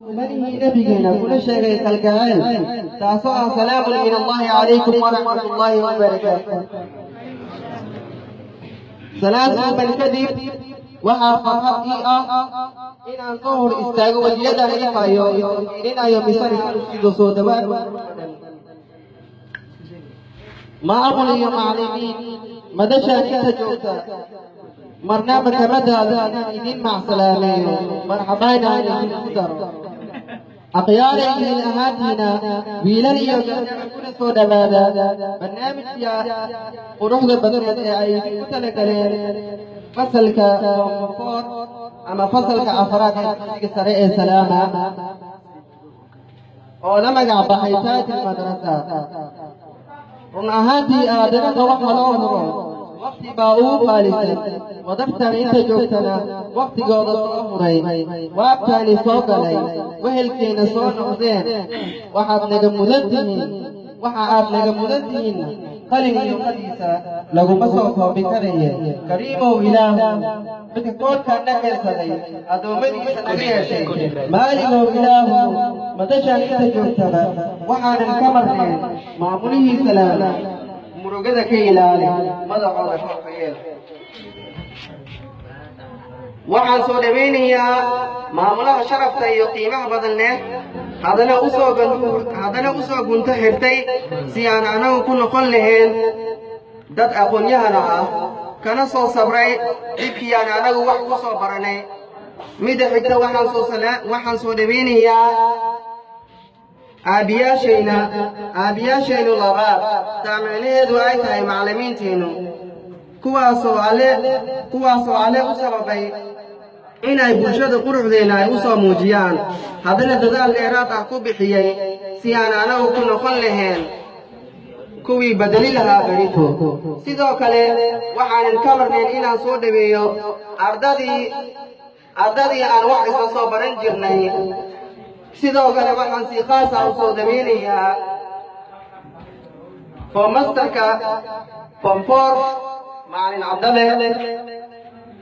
Manihii Nabigeena kuna sheegay kalgacayl, taasoo ah salaamun min Allahi calaykum waraxmat ullaahi wabarakaatu. Salaam suuban kadib, waxaa farxad ii ah inaan soo hor istaago wajiyadan ifayo, isfiirinayo, misana sido soo dhawaan maamul iyo macallimiin madashaan inta joogta. Marnaba kama daado inaan idin macsalaameeyo, marxabayna aan idinku daro. Akhyaaray, idin ahaantiina wiilal iyo gabdhaha, kuna soo dhowaada barnaamijka quruxda badneed ee ay idinku talagaleen fasalka form four ama fasalka afraad ee dugsiga sare ee Salaama, oo la magac baxay Taaj Madrasa. Run ahaantii, aadanaha waxa loo huro waqti baa ugu qaalisan. Wadartan inta joogtana wakhtigooda soo huray, waabkaani soo galay, wehelkeenna soo noqdeen. Waxaad naga mudan tihiin, waxa aad naga mudan tihiin, qalin iyo qadiisa laguma soo koobi karaye. Kariimow Ilaahu, midka koodkaan na keensaday, addoommadiisa naga yeeshay, maaligow Ilaahu, madashaan inta joogtaba waxaanan ka marnayn maamulihii Salaama, murugada ka ilaali, madaxooda korka yeel. Waxaan soo dhawaynayaa maamulaha sharafta iyo qiimaha badan leh, haddana usoo gunto xirtay si aan anagu ku noqon lahayn dad aqoon-yahana ah, kana soo sabray dhibkii aan anagu wax ku soo baranay. Midda xigta, waxaan soo dhawaynayaa aabiyaashayna, aabiyaashaynu labaad, taa micnaheedu ay tahay macallimiinteennu, kuwaasoo Alle u sababay inay bulshada quruxdeenna ay u soo muujiyaan, haddana dadaal dheeraad ah ku bixiyey si aan anagu ku noqon lahayn kuwii bedeli lahaa berito. Sidoo kale, waxaanan ka marnayn inaan soo dhaweeyo ardadii aan wax isla soo baran jirnay. Sidoo kale, waxaan si khaasa u soo dhaweynayaa form masterka form four, Macalin Cabdalle.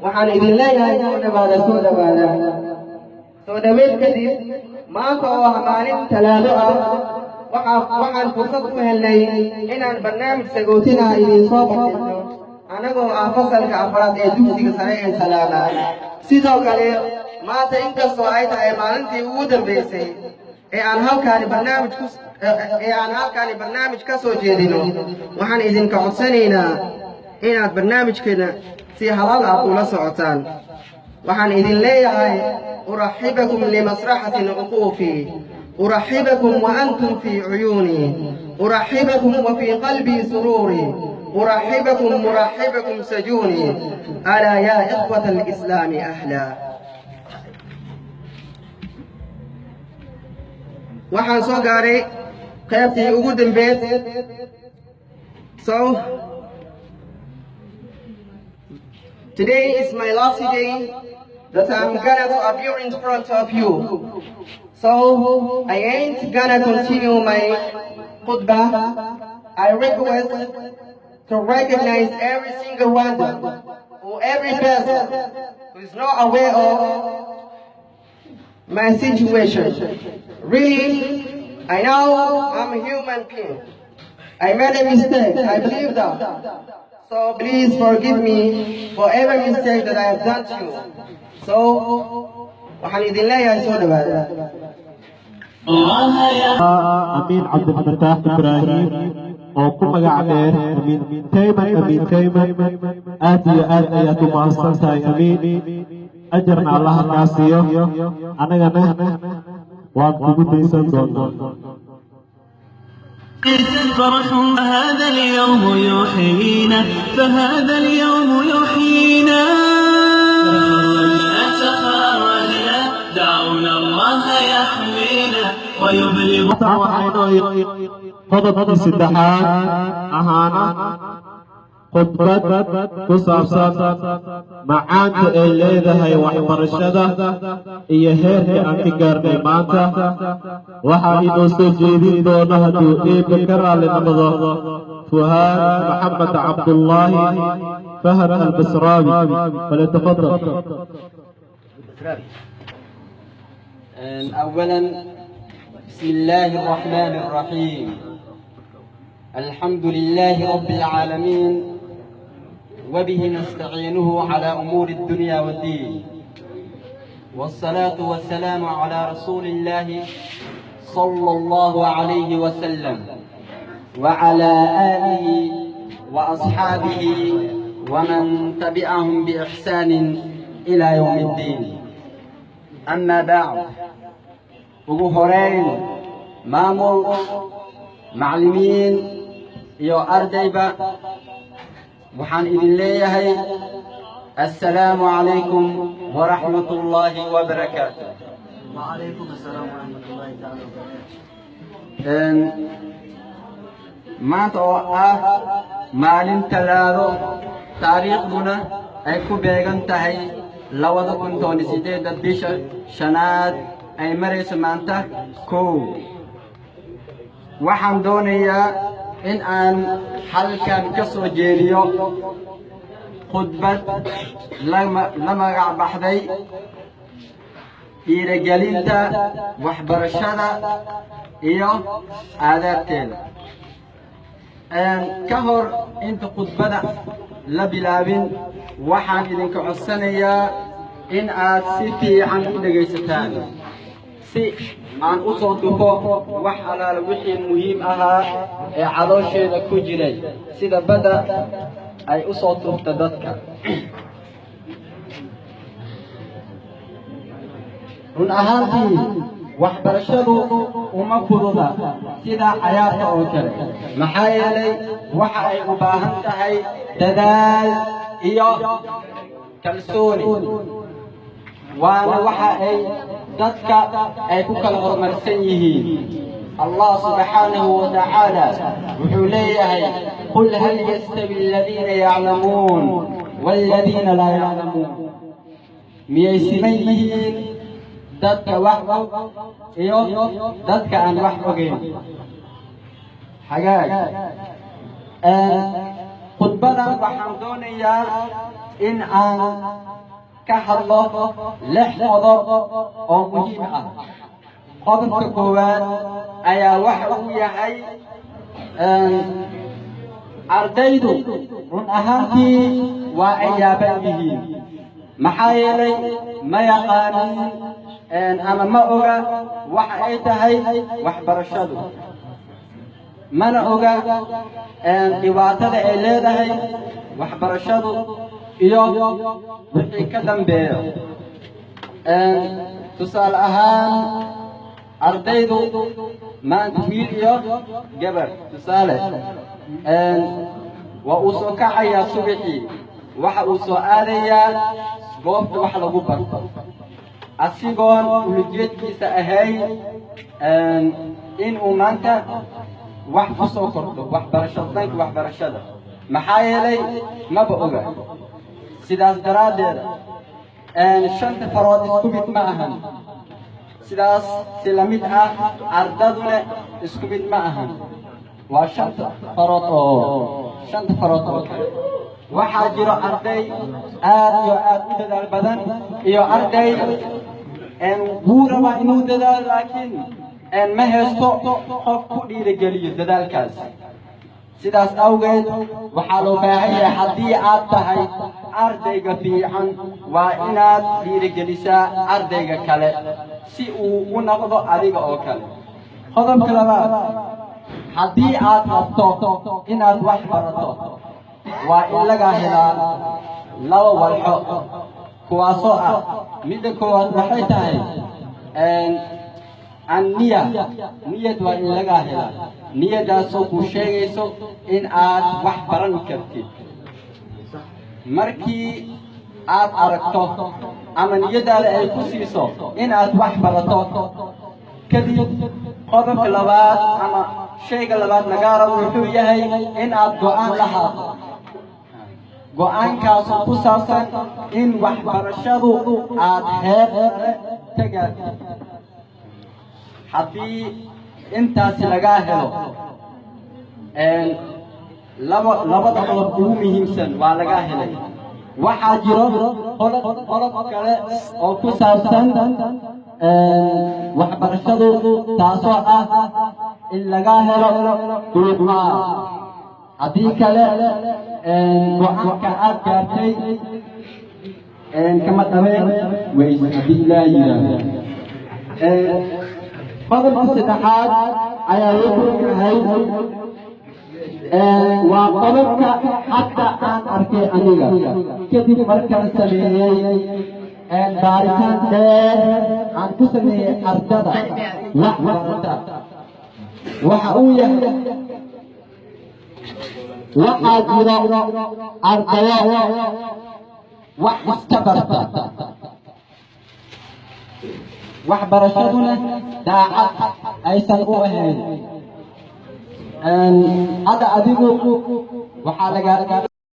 Waxaan idin leeyahay soo dhawaada, soo dhawaada. Soo dhaweyn kadib, maanta oo ah maalin Talaado ah, waxaan fursad u helnay inaan barnaamij sagootina idiin soo bandhigno, anagoo ah fasalka afraad ee dugsiga sare ee Salaama. Sidoo kale, maanta inkastoo ay tahay maalintii ugu dambaysay ee aan halkaani barnaamij ka soo jeedino, waxaan idinka codsanaynaa inaad barnaamijkeena si halal ah ula socotaan. Waxaan idin leeyahay: uraxibakum limasraxatin uquufi, uraxibakum wa antum fii cuyuuni, uraxibakum wa fii qalbii suruuri, uraxibakum, muraxibakum sajuuni, alaa yaa ikhwata alislaami ahlaa. Waxaan soo gaaray qaybtii ugu dambeed. So today is my last day that I'm gonna to appear in front of you, so I ain't gonna continue my khutbah. I request to recognize every single one or every person who is not aware of my situation. Really, I know I'm a human being. I made a mistake. I believe that. So please forgive me for every mistake that I have done to you. So, waxaan idin leeyahay soo dhawaada. Amiin Cabdilfataax Ibraahim, oo ku magac dheer Amiin Kayman. Amiin Kayman, aad iyo aad ayaad u mahadsan tahay, Amiin. Ajarna Allaha kaa siiyo, annagana waan kugu daysan doonaa. فرح هذا اليوم يحيينا، فهذا اليوم يحيينا. تخرجنا، دعونا الله يحمينا ويبلغ Qodobkii saddexaad ahaana khudbad ku saabsan macaanta ay leedahay waxbarashada iyo heerka aan ka gaarnay maanta, waxaa inoo soo jeedin doona, hadduu Eebbe ka raalli noqdo, Fuhaad Maxamed Cabdullaahi Fahad Albasraawi. Falyatafadal. أولا، بسم الله الرحمن الرحيم. الحمد لله رب العالمين، وبه نستعينه على أمور الدنيا والدين، والصلاة والسلام على رسول الله صلى الله عليه وسلم وعلى آله وأصحابه ومن تبعهم بإحسان إلى يوم الدين. أما بعد، ugu horeyn, maamul, macallimiin iyo ardayba, waxaan idin leeyahay assalaamu calaykum waraxmat ullaahi wabarakaatu. وعليكم السلام ورحمة الله تعالى وبركاته. Maanta oo ah maalin Talaado, taariikhduna ay ku beegan tahay 2018-da, bisha shanaad ay marayso maanta 1, waxaan doonayaa in aan halkan ka soo jeediyo khudbad la magac baxday dhiirigelinta waxbarashada iyo aadaabteeda. Ka hor inta khudbada la bilaabin, waxaan idinka codsanayaa in aad si fiican u dhegaysataan, si aan u soo tufo wax alaala wixii muhiim ahaa ee caloosheeda ku jiray, sida badda ay u soo tufta dadka. Run ahaantii, waxbarashadu uma fududa sida cayaarta oo kale, maxaa yeelay waxa ay u baahan tahay dadaal iyo kalsooni, waana waxa ay dadka ay ku kala horumarsan yihiin. Allah subxaanahu wa tacaala wuxuu leeyahay: قل هل يستوي الذين يعلمون والذين لا يعلمون. Miyay siman yihiin dadka wax og iyo dadka aan wax ogeyn? Hagaag, khudbadan waxaan doonayaa in aan ka hadlo lix qodob oo muhiim ah. Qodobka koowaad ayaa waxa uu yahay: ardaydu run ahaantii waa ay yaaban yihiin, maxaa yeelay ma yaqaaniin ama ma oga waxa ay tahay waxbarashadu, mana oga dhibaatada ay leedahay waxbarashadu iyo wixii ka dambeeyo. Tusaale ahaan, ardaydu maanta, wiil iyo gabar, tusaale, waa uu soo kacayaa subaxii, waxa uu soo aadayaa goobta wax lagu barto, asigoon ulajeedkiisa ahayn in uu maanta wax ku soo kordho waxbarashada, dhanka waxbarashada, maxaa yeelay maba oga. Sidaas daraaddeed, shanta farood isku mid ma ahan, sidaas si la mid ah ardaduna isku mid ma ahan. Waa shanta farood oo kale. Waxaa jiro arday aad iyo aad u dadaal badan iyo arday wuu rabaa inuu dadaalo, laakiin ma haysto qof ku dhiirigeliyo dadaalkaas. Sidaas awgeed, waxaa loo baahan yahay, haddii aad tahay ardayga fiican, waa inaad dhiirigelisaa ardayga kale si uu u noqdo adiga oo kale. Qodobka labaad: haddii aad rabto inaad wax barato, waa in laga helaa laba walxo, kuwaasoo ah: midda koowaad waxay tahay anniya, niyad waa in lagaa helaa, niyadaasoo kuu sheegayso in aad wax baran kartid. Markii aad aragto ama niyadaada ay ku siiso in aad wax barato kadib, qodobka labaad ama shayga labaad lagaa rabo wuxuu yahay in aad go'aan lahaato, go'aankaasoo ku saabsan in waxbarashadu aad heer sare ka gaartid. Haddii intaasi lagaa helo, labada qodob ugu muhiimsan waa lagaa helay. Waxaa jiro qodob kale oo ku saabsan Waxbarashadu taasoo ah in laga helo dulqaad, haddii kale go'aanka aad gaartay kama dhabeen weys, haddii Ilaah yidhaahdo. Qodobka saddexaad ayaa wuxuu yahay, waa qodobka hadda aan arkay aniga kadib markaan sameeyey baaritaan dheer aan ku sameeyey ardada wax barata, waxa uu yahay: waxaa jiro ardayo wax iska barta, waxbarashaduna daacad aysan u ahayn. Hadda adigu waxaa laga